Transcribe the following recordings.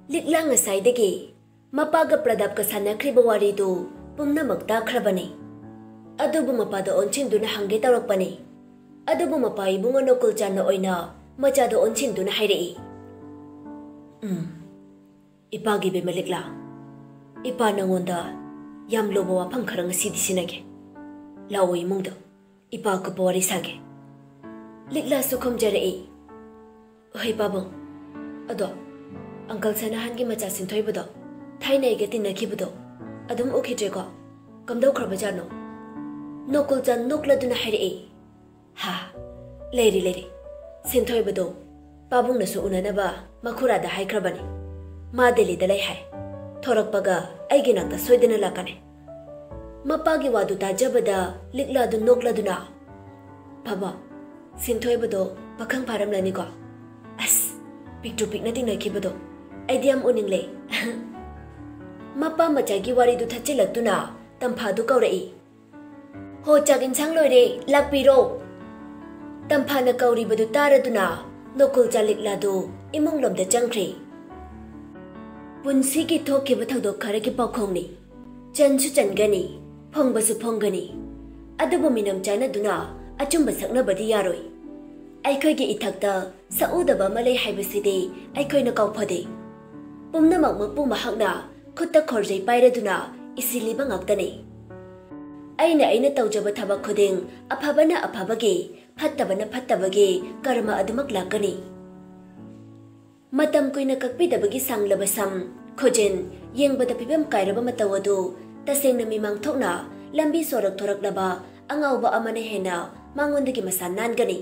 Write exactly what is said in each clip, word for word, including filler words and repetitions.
ꯂꯤꯛꯂꯥ ꯉꯁꯥꯏꯗꯒꯤ ꯃꯄꯥꯒ ꯄ꯭ꯔꯗꯥꯞꯀ ꯁꯥꯟꯅꯈ꯭ꯔꯤꯕ ꯋꯥꯔꯤꯗꯨ ꯄꯨꯝꯅꯃꯛ ꯇꯥꯈ꯭ꯔꯕꯅꯤ꯫ ꯑꯗꯨꯕꯨ ꯃꯄꯥꯗ ꯑꯣꯟꯁꯤꯟꯗꯨꯅ ꯍꯪꯒꯦ ꯇꯧꯔꯛꯄꯅꯤ꯫ ꯑꯗꯨꯕꯨ ꯃꯄꯥ ꯏꯕꯨꯡꯉꯣ ꯅꯣꯀꯨꯜ ꯆꯥꯟꯅ ꯑꯣꯏꯅ ꯃꯆꯥꯗ ꯑꯣꯟꯁꯤꯟꯗꯨꯅ ꯍꯥꯏꯔꯛꯏ, "ꯎꯝ, ꯏꯄꯥꯒꯤ ꯏꯕꯦꯝꯃ ꯂꯤꯛꯂꯥ, ꯏꯄꯥ ꯅꯉꯣꯟꯗ ꯌꯥꯝ ꯂꯨꯕ ꯋꯥꯐꯝ ꯈꯔ ꯉꯁꯤꯗꯤ ꯁꯤꯟꯅꯒꯦ꯫ ꯂꯥꯛꯑꯣ ꯏꯃꯨꯡꯗ, ꯏꯄꯥ ꯑꯀꯨꯞꯄ ꯋꯥꯔꯤ ꯁꯥꯒꯦ꯫" ꯂꯤꯛꯂꯥꯁꯨ ꯈꯨꯝꯖꯔꯛꯏ, "ꯍꯣꯏ ꯄꯥꯕꯨꯡ, ꯑꯗꯣ ꯑꯪꯀꯜ ꯁꯅꯥꯍꯥꯟꯒꯤ ꯃꯆꯥ ꯁꯤꯟꯊꯣꯏꯕꯗꯣ, ꯊꯥꯏꯅ ꯑꯩꯒ ꯇꯤꯟꯅꯈꯤꯕꯗꯣ, ꯑꯗꯨꯝ ꯎꯈꯤꯗ꯭ꯔꯦꯀꯣ? ꯀꯝꯗꯧꯈ꯭ꯔꯕꯖꯥꯠꯅꯣ?" ꯅꯣꯀꯨꯜ ꯆꯥꯟ ꯅꯣꯛꯂꯗꯨꯅ ꯍꯥꯏꯔꯛꯏ, "ꯍꯥ, ꯂꯩꯔꯤ, ꯂꯩꯔꯤ꯫ ꯁꯤꯟꯊꯣꯏꯕꯗꯣ ꯄꯥꯕꯨꯡꯅꯁꯨ ꯎꯅꯅꯕ ꯃꯈꯨꯔꯥꯗ ꯍꯥꯏꯈ꯭ꯔꯕꯅꯤ꯫ ꯃꯥ ꯗꯦꯜꯂꯤꯗ ꯂꯩ ꯍꯥꯏ꯫ ꯊꯣꯔꯛꯄꯒ ꯑꯩꯒꯤ ꯅꯥꯛꯇ ꯁꯣꯏꯗꯅ ꯂꯥꯛꯀꯅꯤ꯫" ꯃꯄꯥꯒꯤ ꯋꯥꯗꯨ ꯇꯥꯖꯕꯗ ꯂꯤꯛꯂꯥꯗꯨ ꯅꯣꯛꯂꯗꯨꯅ, "ꯕꯕꯥ, ꯁꯤꯟꯊꯣꯏꯕꯗꯣ ꯄꯥꯈꯪ ꯐꯥꯔꯝꯂꯅꯤꯀꯣ? ꯑꯁ, ꯄꯤꯛꯇ꯭ꯔꯨ ꯄꯤꯛꯅ ꯇꯤꯟꯅꯈꯤꯕꯗꯣ ꯑꯩꯗꯤ ꯌꯥꯝ ꯎꯅꯤꯡꯂꯦ꯫" ꯃꯄꯥ ꯃꯆꯥꯒꯤ ꯋꯥꯔꯤꯗꯨ ꯊꯠꯆꯤꯜꯂꯛꯇꯨꯅ ꯇꯝꯐꯥꯗꯨ ꯀꯧꯔꯛꯏ, "ꯍꯣ, ꯆꯥꯛ ꯏꯟꯁꯥꯡ ꯂꯣꯏꯔꯦ, ꯂꯥꯛꯄꯤꯔꯣ꯫" ꯇꯝꯐꯥꯅ ꯀꯧꯔꯤꯕꯗꯨ ꯇꯥꯔꯗꯨꯅ ꯅꯣꯀꯨꯜ ꯆꯥꯟ ꯂꯤꯛꯂꯥꯗꯨ ꯏꯃꯨꯡꯂꯣꯝꯗ ꯆꯪꯈ꯭ꯔꯦ꯫ ꯄꯨꯟꯁꯤꯒꯤ ꯊꯣꯛꯈꯤꯕ ꯊꯧꯗꯣꯛ ꯈꯔꯒꯤ ꯄꯥꯎꯈꯣꯡꯅꯤ꯫ ꯆꯟꯁꯨ ꯆꯟꯒꯅꯤ, ꯐꯣꯡꯕꯁꯨ ꯐꯣꯡꯒꯅꯤ꯫ ꯑꯗꯨꯕꯨ ꯃꯤꯅꯝ ꯆꯥꯟꯅꯗꯨꯅ ꯑꯆꯨꯝꯕ ꯁꯛꯅꯕꯗꯤ ꯌꯥꯔꯣꯏ꯫ ꯑꯩꯈꯣꯏꯒꯤ ꯏꯊꯛꯇ ꯁꯛꯎꯗꯕ ꯑꯃ ꯂꯩ ꯍꯥꯏꯕꯁꯤꯗꯤ ꯑꯩꯈꯣꯏꯅ ꯀꯥꯎꯐꯗꯦ꯫ ꯄꯨꯝꯅꯃꯛ ꯃꯄꯨ ꯃꯍꯥꯛꯅ ꯈꯨꯠꯇ ꯈꯣꯔꯖꯩ ꯄꯥꯏꯔꯗꯨꯅ ꯏꯁꯤꯜꯂꯤꯕ ꯉꯥꯛꯇꯅꯤ꯫ ꯑꯩꯅ ꯑꯩꯅ ꯇꯧꯖꯕ ꯊꯕꯛ ꯈꯨꯗꯤꯡ ꯑꯐꯕꯅ ꯑꯐꯕꯒꯤ, ꯐꯠꯇꯕꯅ ꯐꯠꯇꯕꯒꯤ ꯀꯔꯃ ꯑꯗꯨꯃꯛ ꯂꯥꯛꯀꯅꯤ꯫ ꯃꯇꯝ ꯀꯨꯏꯅ ꯀꯛꯄꯤꯗꯕꯒꯤ ꯁꯥꯡꯂꯕ ꯁꯝ, ꯈꯨꯖꯤꯟ, ꯌꯦꯡꯕꯗ ꯐꯤꯕꯝ ꯀꯥꯏꯔꯕ ꯃꯇꯧ ꯑꯗꯨ ꯇꯁꯦꯡꯅ ꯃꯤꯃꯥꯡ ꯊꯣꯛꯅ ꯂꯝꯕꯤ ꯁꯣꯔꯛ ꯊꯣꯔꯛꯂꯕ ꯑꯉꯥꯎꯕ ꯑꯃꯅ ꯍꯦꯟꯅ ꯃꯉꯣꯟꯗꯒꯤ ꯃꯁꯥ ꯅꯥꯟꯒꯅꯤ꯫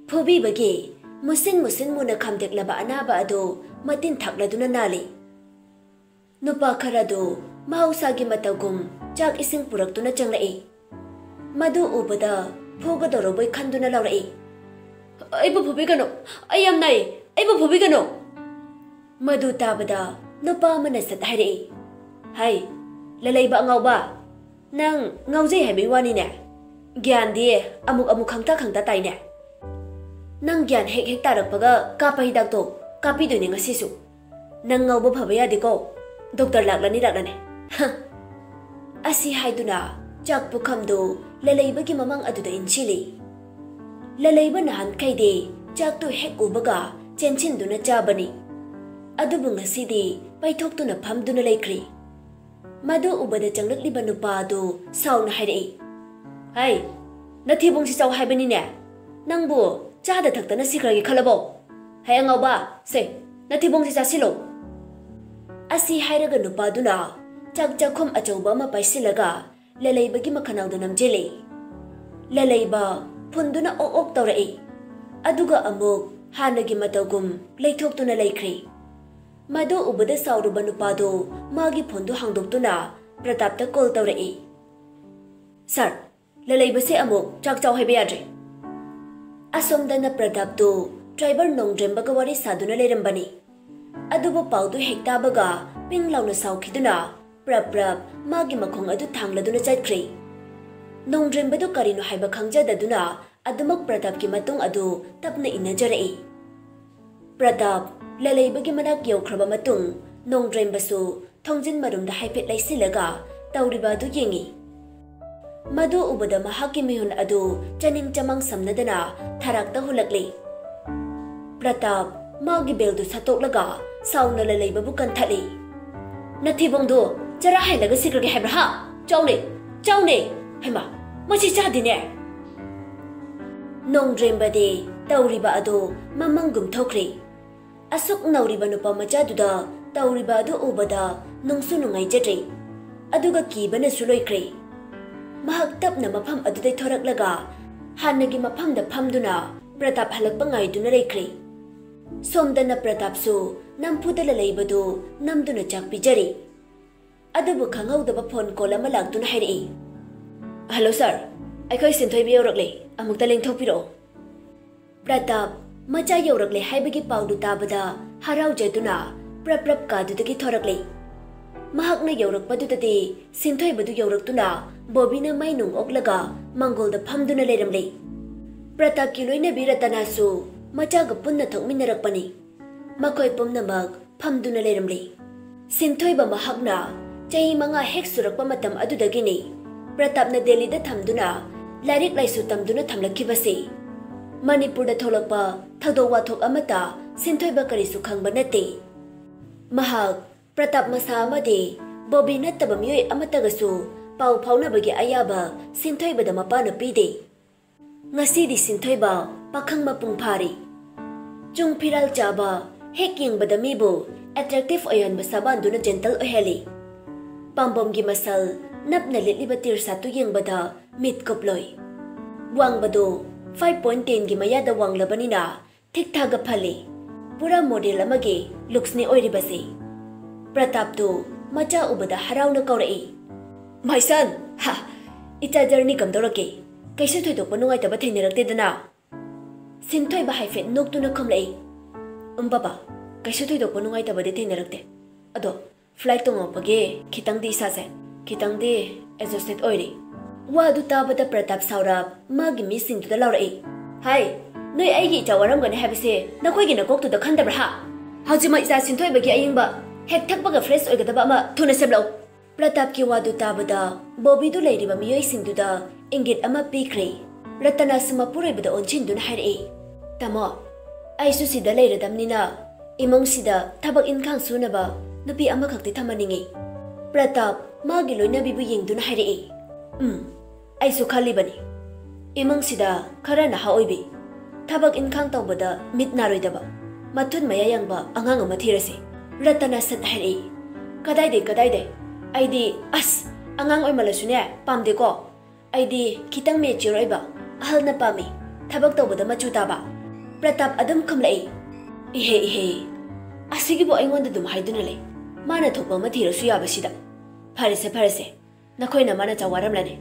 ꯐꯨꯕꯤꯕꯒꯤ ꯃꯨꯁꯤꯟ ꯃꯨꯁꯤꯟ ꯃꯨꯅ ꯈꯥꯝꯗꯦꯛꯂꯕ ꯑꯅꯥꯕ ꯑꯗꯨ ꯃꯇꯤꯟ ꯊꯥꯛꯂꯗꯨꯅ ꯅꯥꯜꯂꯤ꯫ ꯅꯨꯄꯥ ꯈꯔꯗꯨ ꯃꯍꯧꯁꯥꯒꯤ ꯃꯇꯧꯒꯨꯝ ꯆꯥꯛ ꯏꯁꯤꯡ ꯄꯨꯔꯛꯇꯨꯅ ꯆꯪꯂꯛꯏ꯫ ꯃꯗꯨ ꯎꯕꯗ ꯐꯨꯒꯗꯧꯔꯕꯣꯏ ꯈꯟꯗꯨꯅ ꯂꯥꯎꯔꯛꯏ, "ꯑꯩꯕꯨ ꯐꯨꯕꯤꯒꯅꯨ, ꯑꯩ ꯌꯥꯝ ꯅꯥꯏ, ꯑꯩꯕꯨ ꯐꯨꯕꯤꯒꯅꯨ!" ꯃꯗꯨ ꯇꯥꯕꯗ ꯅꯨꯄꯥ ꯑꯃꯅ ꯁꯠ ꯍꯥꯏꯔꯛꯏ, "ꯍꯩ, ꯂꯂꯩꯕ ꯑꯉꯥꯎꯕ, ꯅꯪ ꯉꯥꯎꯖꯩ ꯍꯥꯏꯕꯩ ꯋꯥꯅꯤꯅꯦ꯫ ꯒ꯭ꯌꯥꯟꯗꯤ ꯑꯃꯨꯛ ꯑꯃꯨꯛ ꯈꯪꯇ ꯈꯪꯇ ꯇꯥꯏꯅꯦ꯫ ꯅꯪ ꯒ꯭ꯌꯥꯟ ꯍꯦꯛ ꯍꯦꯛ ꯇꯥꯔꯛꯄꯒ ꯀꯥꯞꯄ ꯍꯤꯗꯥꯛꯇꯣ ꯀꯥꯞꯄꯤꯗꯣꯏꯅꯦ ꯉꯁꯤꯁꯨ꯫ "ꯅꯪ ꯉꯥꯎꯕ ꯐꯕ ꯌꯥꯗꯦꯀꯣ, ꯗꯣꯛꯇꯔ ꯂꯥꯛꯂꯅꯤ, ꯂꯥꯛꯂꯅꯤ꯫ ꯍ!" ꯑꯁꯤ ꯍꯥꯏꯗꯨꯅ ꯆꯥꯛ ꯄꯨꯈꯝꯗꯨ ꯂꯂꯩꯕꯒꯤ ꯃꯃꯥꯡ ꯑꯗꯨꯗ ꯏꯟꯁꯤꯜꯂꯤ꯫ ꯂꯂꯩꯕ ꯅꯍꯥꯟꯈꯩꯗꯤ ꯆꯥꯛꯇꯨ ꯍꯦꯛ ꯎꯕꯒ ꯆꯦꯟꯁꯤꯟꯗꯨꯅ ꯆꯥꯕꯅꯤ꯫ ꯑꯗꯨꯕꯨ ꯉꯁꯤꯗꯤ ꯄꯩꯊꯣꯛꯇꯨꯅ ꯐꯝꯗꯨꯅ ꯂꯩꯈ꯭ꯔꯤ꯫ ꯃꯗꯨ ꯎꯕꯗ ꯆꯪꯂꯛꯂꯤꯕ ꯅꯨꯄꯥ ꯑꯗꯨ ꯁꯥꯎꯅ ꯍꯥꯏꯔꯛꯏ, "ꯍꯩ, ꯅꯊꯤꯕꯣꯡꯁꯤ ꯆꯥꯎ ꯍꯥꯏꯕꯅꯤꯅꯦ꯫ ꯅꯪꯕꯨ ꯆꯥꯗ ꯊꯛꯇꯅ ꯁꯤꯈ꯭ꯔꯒꯦ ꯈꯜꯂꯕꯣ? ꯍꯩ ꯑꯉꯥꯎꯕ, ꯁꯦ, ꯅꯊꯤꯕꯣꯡꯁꯤ ꯆꯥꯁꯤꯜꯂꯣ!" ꯑꯁꯤ ꯍꯥꯏꯔꯒ ꯅꯨꯄꯥꯗꯨꯅ ꯆꯥꯛ ꯆꯥꯛꯈꯨꯝ ꯑꯆꯧꯕ ꯑꯃ ꯄꯥꯏꯁꯤꯜꯂꯒ ꯂꯂꯩꯕꯒꯤ ꯃꯈꯅꯥꯎꯗ ꯅꯝꯖꯤꯜꯂꯤ꯫ ꯂꯂꯩꯕ ꯐꯨꯟꯗꯨꯅ ꯑꯣꯛ ꯑꯣꯛ ꯇꯧꯔꯛꯏ꯫ ꯑꯗꯨꯒ ꯑꯃꯨꯛ ꯍꯥꯟꯅꯒꯤ ꯃꯇꯧꯒꯨꯝ ꯂꯩꯊꯣꯛꯇꯨꯅ ꯂꯩꯈ꯭ꯔꯦ꯫ ꯃꯗꯨ ꯎꯕꯗ ꯁꯥꯎꯔꯨꯕ ꯅꯨꯄꯥꯗꯨ ꯃꯥꯒꯤ ꯐꯣꯟꯗꯨ ꯍꯥꯡꯗꯣꯛꯇꯨꯅ ꯄ꯭ꯔꯇꯥꯞꯇ ꯀꯣꯜ ꯇꯧꯔꯛꯏ꯫ "ꯁꯥꯔ, ꯂꯂꯩꯕꯁꯦ ꯑꯃꯨꯛ ꯆꯥꯛ ꯆꯥꯎ ꯍꯥꯏꯕ ꯌꯥꯗ꯭ꯔꯦ꯫" ꯑꯁꯣꯝꯗꯅ ꯄ꯭ꯔꯇꯥꯞꯇꯨ ꯗ꯭ꯔꯥꯏꯚꯔ ꯅꯣꯡꯗ꯭ꯔꯦꯝꯕꯒ ꯋꯥꯔꯤ ꯁꯥꯗꯨꯅ ꯂꯩꯔꯝꯕꯅꯤ꯫ ꯑꯗꯨꯕꯨ ꯄꯥꯎꯗꯨ ꯍꯦꯛ ꯇꯥꯕꯒ ꯄꯤꯡ ꯂꯥꯎꯅ ꯁꯥꯎꯈꯤꯗꯨꯅ ꯄ꯭ꯔꯞ ꯄ꯭ꯔꯞ ꯃꯥꯒꯤ ꯃꯈꯣꯡ ꯑꯗꯨ ꯊꯥꯡꯂꯗꯨꯅ ꯆꯠꯈ꯭ꯔꯦ꯫ ꯅꯣꯡꯗ꯭ꯔꯦꯝꯕꯗꯨ ꯀꯔꯤꯅꯣ ꯍꯥꯏꯕ ꯈꯪꯖꯗꯗꯨꯅ ꯑꯗꯨꯃꯛ ꯄ꯭ꯔꯇꯥꯞꯀꯤ ꯃꯇꯨꯡ ꯑꯗꯨ ꯇꯞꯅ ꯏꯟꯅꯖꯔꯛꯏ꯫ ꯄ꯭ꯔꯇꯥꯞ ꯂꯂꯩꯕꯒꯤ ꯃꯅꯥꯛ ꯌꯧꯈ꯭ꯔꯕ ꯃꯇꯨꯡ ꯅꯣꯡꯗ꯭ꯔꯦꯝꯕꯁꯨ ꯊꯣꯡꯖꯤꯟ ꯃꯔꯨꯝꯗ ꯍꯥꯏꯐꯦꯠ ꯂꯩꯁꯤꯜꯂꯒ ꯇꯧꯔꯤꯕ ꯑꯗꯨ ꯌꯦꯡꯉꯤ꯫ ꯃꯗꯨ ꯎꯕꯗ ꯃꯍꯥꯛꯀꯤ ꯃꯤꯍꯨꯟ ꯑꯗꯨ ꯆꯅꯤꯡ ꯆꯃꯥꯡ ꯁꯝꯅꯗꯅ ꯊꯔꯥꯛꯇ ꯍꯨꯜꯂꯛꯂꯤ꯫ ꯄ꯭ꯔꯇꯥꯞ ꯃꯥꯒꯤ ꯕꯦꯜꯗꯨ ꯁꯠꯇꯣꯛꯂꯒ ꯁꯥꯎꯅ ꯂꯂꯩꯕꯕꯨ ꯀꯟꯊꯠꯂꯤ꯫ "ꯅꯊꯤꯕꯣꯡꯗꯨ ꯆꯔꯥ ꯍꯦꯜꯂꯒ ꯁꯤꯈ꯭ꯔꯒꯦ ꯍꯥꯏꯕ꯭ꯔꯥ ꯍꯥ? ꯆꯥꯎꯅꯦ, ꯆꯥꯎꯅꯦ! ꯍꯩꯃꯥ, ꯃꯁꯤ ꯆꯥꯗꯦꯅꯦ!" ꯅꯣꯡꯗ꯭ꯔꯦꯝꯕꯗꯤ ꯇꯧꯔꯤꯕ ꯑꯗꯨ ꯃꯃꯪꯒꯨꯝ ꯊꯣꯛꯈ꯭ꯔꯦ꯫ ꯑꯁꯨꯛ ꯅꯧꯔꯤꯕ ꯅꯨꯄꯥ ꯃꯆꯥꯗꯨꯗ ꯇꯧꯔꯤꯕ ꯑꯗꯨ ꯎꯕꯗ ꯅꯨꯡꯁꯨ ꯅꯨꯡꯉꯥꯏꯖꯗ꯭ꯔꯦ, ꯑꯗꯨꯒ ꯀꯤꯕꯅꯁꯨ ꯂꯣꯏꯈ꯭ꯔꯦ꯫ ꯃꯍꯥꯛ ꯇꯞꯅ ꯃꯐꯝ ꯑꯗꯨꯗꯩ ꯊꯣꯔꯛꯂꯒ ꯍꯥꯟꯅꯒꯤ ꯃꯐꯝꯗ ꯐꯝꯗꯨꯅ ꯄ꯭ꯔꯇꯥꯞ ꯍꯜꯂꯛꯄ ꯉꯥꯏꯗꯨꯅ ꯂꯩꯈ꯭ꯔꯦ꯫ ꯁꯣꯝꯗꯅ ꯄ꯭ꯔꯇꯥꯞꯁꯨ ꯅꯝꯐꯨꯗ ꯂꯂꯩꯕꯗꯨ ꯅꯝꯗꯨꯅ ꯆꯥꯛ ꯄꯤꯖꯔꯤ꯫ ꯑꯗꯨꯕꯨ ꯈꯪꯍꯧꯗꯕ ꯐꯣꯟ ꯀꯣꯜ ꯑꯃ ꯂꯥꯛꯇꯨꯅ ꯍꯥꯏꯔꯛꯏ, "ꯍꯜꯂꯣ ꯁꯥꯔ, ꯑꯩꯈꯣꯏ ꯁꯤꯟꯊꯣꯏꯕ ꯌꯧꯔꯛꯂꯦ, ꯑꯃꯨꯛꯇ ꯂꯦꯡꯊꯣꯛꯄꯤꯔꯛꯑꯣ꯫" ꯄ꯭ꯔꯇꯥꯞ ꯃꯆꯥ ꯌꯧꯔꯛꯂꯦ ꯍꯥꯏꯕꯒꯤ ꯄꯥꯎꯗꯨ ꯇꯥꯕꯗ ꯍꯔꯥꯎꯖꯗꯨꯅ ꯄ꯭ꯔꯞ ꯄ꯭ꯔꯞ ꯀꯥꯗꯨꯗꯒꯤ ꯊꯣꯔꯛꯂꯦ꯫ ꯃꯍꯥꯛꯅ ꯌꯧꯔꯛꯄꯗꯨꯗꯗꯤ ꯁꯤꯟꯊꯣꯏꯕꯗꯨ ꯌꯧꯔꯛꯇꯨꯅ ꯕꯣꯕꯤꯅ ꯃꯩ ꯅꯨꯡ ꯑꯣꯛꯂꯒ ꯃꯪꯒꯣꯜꯗ ꯐꯝꯗꯨꯅ ꯂꯩꯔꯝꯂꯦ꯫ ꯄ꯭ꯔꯇꯥꯞꯀꯤ ꯂꯣꯏꯅꯕꯤ ꯔꯇꯅꯥꯁꯨ ꯃꯆꯥꯒ ꯄꯨꯟꯅ ꯊꯣꯛꯃꯤꯟꯅꯔꯛꯄꯅꯤ꯫ ꯃꯈꯣꯏ ꯄꯨꯝꯅꯃꯛ ꯐꯝꯗꯨꯅ ꯂꯩꯔꯝꯂꯤ꯫ ꯁꯤꯟꯊꯣꯏꯕ ꯃꯍꯥꯛꯅ ꯆꯍꯤ ꯃꯉꯥ ꯍꯦꯛ ꯁꯨꯔꯛꯄ ꯃꯇꯝ ꯑꯗꯨꯗꯒꯤꯅꯤ ꯄ꯭ꯔꯇꯥꯞꯅ ꯗꯦꯜꯂꯤꯗ ꯊꯝꯗꯨꯅ ꯂꯥꯏꯔꯤꯛ ꯂꯥꯏꯁꯨ ꯇꯝꯗꯨꯅ ꯊꯝꯂꯛꯈꯤꯕꯁꯤ꯫ ꯃꯅꯤꯄꯨꯔꯗ ꯊꯣꯛꯂꯛꯄ ꯊꯧꯗꯣꯛ ꯋꯥꯊꯣꯛ ꯑꯃꯠꯇ ꯁꯤꯟꯊꯣꯏꯕ ꯀꯔꯤꯁꯨ ꯈꯪꯕ ꯅꯠꯇꯦ꯫ ꯃꯍꯥꯛ ꯄ꯭ꯔꯇꯥꯞ ꯃꯁꯥ ꯑꯃꯗꯤ ꯕꯣꯕꯤ ꯅꯠꯇꯕ ꯃꯤꯑꯣꯏ ꯑꯃꯠꯇꯒꯁꯨ ꯄꯥꯎ ꯐꯥꯎꯅꯕꯒꯤ ꯑꯌꯥꯕ ꯁꯤꯟꯊꯣꯏꯕꯗ ꯃꯄꯥꯅ ꯄꯤꯗꯦ꯫ ꯉꯁꯤꯗꯤ ꯁꯤꯟꯊꯣꯏꯕ ꯄꯥꯈꯪ ꯃꯄꯨꯡ ꯐꯥꯔꯤ꯫ ꯆꯨꯡ ꯐꯤꯔꯥꯜ ꯆꯥꯕ ꯍꯦꯛ ꯌꯦꯡꯕꯗ ꯃꯤꯕꯨ ꯑꯦꯇ꯭ꯔꯦꯛꯇꯤꯚ ꯑꯣꯏꯍꯟꯕ ꯁꯥꯕꯥꯟꯗꯨꯅ ꯖꯦꯟꯇꯜ ꯑꯣꯏꯍꯜꯂꯤ꯫ ꯄꯥꯝꯕꯣꯝꯒꯤ ꯃꯁꯜ ꯅꯞꯅ ꯂꯤꯠꯂꯤꯕ ꯇꯤꯔꯁꯥꯠꯇꯨ ꯌꯦꯡꯕꯗ ꯃꯤꯠ ꯀꯨꯞꯂꯣꯏ꯫ ꯋꯥꯡꯕꯗꯨ ꯐꯥꯏꯚ ꯄꯣꯏꯟꯠ ꯇꯦꯟꯒꯤ ꯃꯌꯥꯗ ꯋꯥꯡꯂꯕꯅꯤꯅ ꯊꯤꯛ ꯊꯥꯛꯒ ꯐꯜꯂꯤ꯫ ꯄꯨꯔꯥ ꯃꯣꯗꯦꯜ ꯑꯃꯒꯤ ꯂꯨꯛꯁꯅꯤ ꯑꯣꯏꯔꯤꯕꯁꯤ꯫ ꯄ꯭ꯔꯇꯥꯞꯇꯨ ꯃꯆꯥ ꯎꯕꯗ ꯍꯔꯥꯎꯅ ꯀꯧꯔꯛꯏ꯫ "My son!" "ꯍꯥ, ꯏꯆꯥ ꯖꯔꯅꯤ ꯀꯝꯗꯧꯔꯛꯀꯦ? ꯀꯩꯁꯨ ꯊꯣꯏꯗꯣꯛꯄ ꯅꯨꯡꯉꯥꯏꯇꯕ ꯊꯦꯡꯅꯔꯛꯇꯦꯗꯅ?" ꯁꯤꯟꯊꯣꯏꯕ ꯍꯥꯏꯐꯦꯠ ꯅꯣꯛꯇꯨꯅ ꯈꯨꯝꯂꯛꯏ꯫ "ꯎꯝ ꯕꯕꯥ, ꯀꯩꯁꯨ ꯊꯣꯏꯗꯣꯛꯄ ꯅꯨꯡꯉꯥꯏꯇꯕꯗꯤ ꯊꯦꯡꯅꯔꯛꯇꯦ꯫ ꯑꯗꯣ ꯐ꯭ꯂꯥꯏꯠ ꯇꯣꯡꯉꯛꯄꯒꯤ ꯈꯤꯇꯪꯗꯤ ꯏꯁꯥꯁꯦ ꯈꯤꯇꯪꯗꯤ ꯑꯦꯖꯣꯁꯇꯦꯠ ꯑꯣꯏꯔꯤ꯫" ꯋꯥꯗꯨ ꯇꯥꯕꯗ ꯄ꯭ꯔꯇꯥꯞ ꯁꯥꯎꯔꯞ ꯃꯥꯒꯤ ꯃꯤꯁꯤꯡꯗꯨꯗ ꯂꯥꯎꯔꯛꯏ꯫ "ꯍꯥꯏ, ꯅꯣꯏ ꯑꯩꯒꯤ ꯏꯆꯥ ꯋꯥꯔꯝꯒꯅꯤ ꯍꯥꯏꯕꯁꯦ ꯅꯈꯣꯏꯒꯤ ꯅꯀꯣꯛꯇꯨꯗ ꯈꯟꯗꯕ꯭ꯔꯥ ꯍꯥ? ꯍꯧꯖꯤꯛꯃꯛ ꯏꯆꯥ ꯁꯤꯟꯊꯣꯏꯕꯒꯤ ꯑꯏꯪꯕ ꯍꯦꯛ ꯊꯛꯄꯒ ꯐ꯭ꯔꯦꯁ ꯑꯣꯏꯒꯗꯕ ꯑꯃ ꯊꯨꯅ ꯁꯦꯝꯂꯛꯎ꯫" ꯄ꯭ꯔꯇꯥꯞꯀꯤ ꯋꯥꯗꯨ ꯇꯥꯕꯗ ꯕꯣꯕꯤꯗꯨ ꯂꯩꯔꯤꯕ ꯃꯤꯑꯣꯏꯁꯤꯡꯗꯨꯗ ꯏꯪꯒꯤꯠ ꯑꯃ ꯄꯤꯈ꯭ꯔꯦ꯫ ꯔꯇꯅꯥꯁꯨ ꯃꯄꯨꯔꯣꯏꯕꯗ ꯑꯣꯟꯁꯤꯟꯗꯨꯅ ꯍꯥꯏꯔꯛꯏ, "ꯇꯥꯃꯣ, ꯑꯩꯁꯨ ꯁꯤꯗ ꯂꯩꯔꯗꯝꯅꯤꯅ ꯏꯃꯨꯡꯁꯤꯗ ꯊꯕꯛ ꯏꯟꯈꯥꯡ ꯁꯨꯅꯕ ꯅꯨꯄꯤ ꯑꯃꯈꯛꯇꯤ ꯊꯝꯍꯟꯅꯤꯡꯉꯤ꯫" ꯄ꯭ꯔꯇꯥꯞ ꯃꯥꯒꯤ ꯂꯣꯏꯅꯕꯤꯕꯨ ꯌꯦꯡꯗꯨꯅ ꯍꯥꯏꯔꯛꯏ, "ꯎꯝ, ꯑꯩꯁꯨ ꯈꯜꯂꯤꯕꯅꯤ꯫ ꯏꯃꯨꯡꯁꯤꯗ ꯈꯔ ꯅꯍꯥ ꯑꯣꯏꯕꯤ, ꯊꯕꯛ ꯏꯟꯈꯥꯡ ꯇꯧꯕꯗ ꯃꯤꯠ ꯅꯥꯔꯣꯏꯗꯕ, ꯃꯊꯨꯟ ꯃꯌꯥ ꯌꯥꯡꯕ ꯑꯉꯥꯡ ꯑꯃ ꯊꯤꯔꯁꯤ꯫" ꯔꯇꯅꯥ ꯁꯠ ꯍꯥꯏꯔꯛꯏ, "ꯀꯗꯥꯏꯗꯩ, ꯀꯗꯥꯏꯗꯩ? ꯑꯩꯗꯤ, ꯑꯁ, ꯑꯉꯥꯡ ꯑꯣꯏꯃꯜꯂꯁꯨꯅꯦ ꯄꯥꯝꯗꯦꯀꯣ꯫ ꯑꯩꯗꯤ ꯈꯤꯇꯪ ꯃꯦꯆ꯭ꯌꯣꯔ ꯑꯣꯏꯕ ꯑꯍꯜꯅ ꯄꯥꯝꯃꯤ, ꯊꯕꯛ ꯇꯧꯕꯗ ꯃꯆꯨ ꯇꯥꯕ꯫" ꯄ꯭ꯔꯇꯥꯞ ꯑꯗꯨꯝ ꯈꯨꯝꯂꯛꯏ, "ꯏꯍꯦ, ꯏꯍꯦ, ꯑꯁꯤꯒꯤꯕꯨ ꯑꯩꯉꯣꯟꯗ ꯑꯗꯨꯝ ꯍꯥꯏꯗꯨꯅ ꯂꯩ꯫ ꯃꯥꯅ ꯊꯣꯛꯄ ꯑꯃ ꯊꯤꯔꯁꯨ ꯌꯥꯕꯁꯤꯗ꯫ ꯐꯔꯦꯁꯦ, ꯐꯔꯦꯁꯦ, ꯅꯈꯣꯏꯅ ꯃꯥꯅ ꯆꯥꯛ ꯋꯥꯔꯝꯂꯅꯤ꯫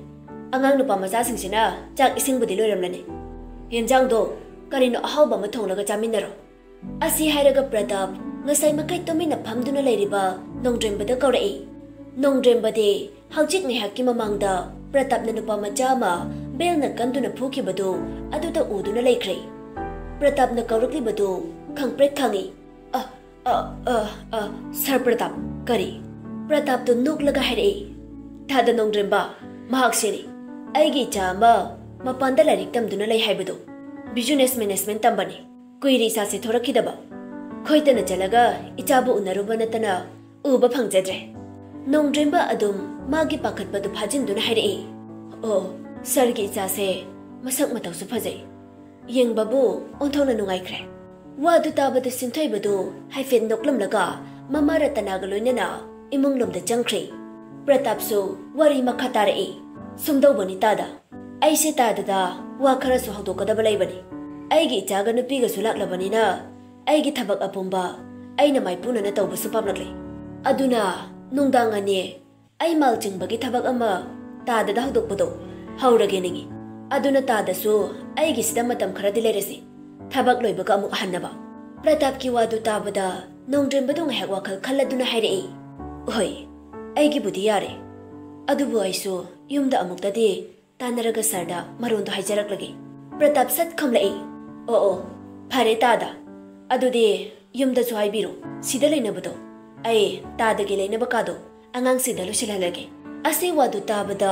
ꯑꯉꯥꯡ ꯅꯨꯄꯥ ꯃꯆꯥꯁꯤꯡꯁꯤꯅ ꯆꯥꯛ ꯏꯁꯤꯡꯕꯨꯗꯤ ꯂꯣꯏꯔꯝꯂꯅꯤ꯫ ꯌꯦꯟꯖꯥꯡꯗꯣ ꯀꯔꯤꯅꯣ ꯑꯍꯥꯎꯕ ꯑꯃ ꯊꯣꯡꯂꯒ ꯆꯥꯃꯤꯟꯅꯔꯣ꯫" ꯑꯁꯤ ꯍꯥꯏꯔꯒ ꯄ꯭ꯔꯇꯥꯞ ꯉꯁꯥꯏ ꯃꯈꯩ ꯇꯨꯃꯤꯟꯅ ꯐꯝꯗꯨꯅ ꯂꯩꯔꯤꯕ ꯅꯣꯡꯗ꯭ꯔꯦꯝꯕꯗ ꯀꯧꯔꯛꯏ꯫ ꯅꯣꯡꯗ꯭ꯔꯦꯝꯕꯗꯤ ꯍꯧꯖꯤꯛ ꯉꯥꯏꯍꯥꯛꯀꯤ ꯃꯃꯥꯡꯗ ꯄ꯭ꯔꯇꯥꯞꯅ ꯅꯨꯄꯥ ꯃꯆꯥ ꯑꯃ ꯕꯦꯜꯅ ꯀꯟꯗꯨꯅ ꯐꯨꯈꯤꯕꯗꯨ ꯑꯗꯨꯗ ꯎꯗꯨꯅ ꯂꯩꯈ꯭ꯔꯦ꯫ ꯄ꯭ꯔꯇꯥꯞꯅ ꯀꯧꯔꯛꯂꯤꯕꯗꯨ ꯈꯪꯄ꯭ꯔꯦꯛ ꯈꯪꯏ꯫ "ꯑ, ꯑ, ꯑ, ꯑ, ꯁꯥꯔ ꯄ꯭ꯔꯇꯥꯞ, ꯀꯔꯤ? ꯄ꯭ꯔꯇꯥꯞꯇꯨ ꯅꯣꯛꯂꯒ ꯍꯥꯏꯔꯛꯏ, "ꯇꯥꯗ ꯅꯣꯡꯗ꯭ꯔꯦꯝꯕ, ꯃꯍꯥꯛꯁꯤꯅꯤ꯫ ꯑꯩꯒꯤ ꯏꯆꯥ ꯑꯃ ꯃꯄꯥꯟꯗ ꯂꯥꯏꯔꯤꯛ ꯇꯝꯗꯨꯅ ꯂꯩ ꯍꯥꯏꯕꯗꯨ꯫ ꯕꯤꯖꯤꯅꯦꯁ ꯃꯦꯅꯦꯖꯃꯦꯟ ꯇꯝꯕꯅꯤ꯫ ꯀꯨꯏꯔꯦ ꯏꯆꯥꯁꯦ ꯊꯣꯔꯛꯈꯤꯗꯕ꯫ ꯈꯣꯏꯇꯅ ꯆꯠꯂꯒ ꯏꯆꯥꯕꯨ ꯎꯅꯔꯨꯕ ꯅꯠꯇꯅ ꯎꯕ ꯐꯪꯖꯗ꯭ꯔꯦ꯫" ꯅꯣꯡꯗ꯭ꯔꯦꯝꯕ ꯑꯗꯨꯝ ꯃꯥꯒꯤ ꯄꯥꯈꯠꯄꯗꯨ ꯐꯥꯖꯤꯟꯗꯨꯅ ꯍꯥꯏꯔꯛꯏ, "ꯑꯣ, ꯁꯥꯔꯒꯤ ꯏꯆꯥꯁꯦ ꯃꯁꯛ ꯃꯇꯧꯁꯨ ꯐꯖꯩ꯫ ꯌꯦꯡꯕꯕꯨ ꯑꯣꯟꯊꯣꯛꯅ ꯅꯨꯡꯉꯥꯏꯈ꯭ꯔꯦ꯫" ꯋꯥꯗꯨ ꯇꯥꯕꯗ ꯁꯤꯟꯊꯣꯏꯕꯗꯨ ꯍꯥꯏꯐꯦꯠ ꯅꯣꯛꯂꯝꯂꯒ ꯃꯃꯥ ꯔꯇꯅꯥꯒ ꯂꯣꯏꯅꯅ ꯏꯃꯨꯡꯂꯣꯝꯗ ꯆꯪꯈ꯭ꯔꯦ꯫ ꯄ꯭ꯔꯇꯥꯞꯁꯨ ꯋꯥꯔꯤ ꯃꯈꯥ ꯇꯥꯔꯛꯏ, "ꯁꯨꯝꯗꯧꯕꯅꯤ ꯇꯥꯗ, ꯑꯩꯁꯦ ꯇꯥꯗꯗ ꯋꯥ ꯈꯔꯁꯨ ꯍꯧꯗꯣꯛꯀꯗꯕ ꯂꯩꯕꯅꯤ꯫ ꯑꯩꯒꯤ ꯏꯆꯥꯒ ꯅꯨꯄꯤꯒꯁꯨ ꯂꯥꯛꯂꯕꯅꯤꯅ ꯑꯩꯒꯤ ꯊꯕꯛ ꯑꯄꯨꯝꯕ ꯑꯩꯅ ꯃꯥꯏꯄꯨꯅꯅ ꯇꯧꯕꯁꯨ ꯄꯥꯝꯂꯛꯂꯦ꯫ ꯑꯗꯨꯅ ꯅꯨꯡꯗꯥꯡ ꯑꯅꯤ ꯑꯩ ꯃꯥꯜ ꯆꯤꯡꯕꯒꯤ ꯊꯕꯛ ꯑꯃ ꯇꯥꯗꯗ ꯍꯧꯗꯣꯛꯄꯗꯣ ꯍꯧꯔꯒꯦ ꯅꯤꯡꯏ꯫ ꯑꯗꯨꯅ ꯇꯥꯗꯁꯨ ꯑꯩꯒꯤꯁꯤꯗ ꯃꯇꯝ ꯈꯔꯗꯤ ꯂꯩꯔꯁꯤ, ꯊꯕꯛ ꯂꯣꯏꯕꯒ ꯑꯃꯨꯛ ꯍꯟꯅꯕ꯫" ꯄ꯭ꯔꯇꯥꯞꯀꯤ ꯋꯥꯗꯨ ꯇꯥꯕꯗ ꯅꯣꯡꯗ꯭ꯔꯦꯝꯕꯗꯨ ꯉꯥꯏꯍꯥꯛ ꯋꯥꯈꯜ ꯈꯜꯂꯗꯨꯅ ꯍꯥꯏꯔꯛꯏ, "ꯍꯣꯏ, ꯑꯩꯒꯤꯕꯨꯗꯤ ꯌꯥꯔꯦ꯫ ꯑꯗꯨꯕꯨ ꯑꯩꯁꯨ ꯌꯨꯝꯗ ꯑꯃꯨꯛꯇꯗꯤ ꯇꯥꯟꯅꯔꯒ ꯁꯥꯔꯗ ꯃꯔꯣꯟꯗꯣ ꯍꯥꯏꯖꯔꯛꯂꯒꯦ꯫" ꯄ꯭ꯔꯇꯥꯞ ꯁꯠ ꯈꯨꯝꯂꯛꯏ, "ꯑꯣ, ꯑꯣ, ꯐꯔꯦ ꯇꯥꯗ꯫ ꯑꯗꯨꯗꯤ ꯌꯨꯝꯗꯁꯨ ꯍꯥꯏꯕꯤꯔꯣ, ꯁꯤꯗ ꯂꯩꯅꯕꯗꯣ꯫ ꯑꯩ ꯇꯥꯗꯒꯤ ꯂꯩꯅꯕ ꯀꯥꯗꯣ ꯑꯉꯥꯡꯁꯤꯡꯗ ꯂꯣꯏꯁꯤꯜꯍꯜꯂꯒꯦ꯫" ꯑꯁꯤ ꯋꯥꯗꯨ ꯇꯥꯕꯗ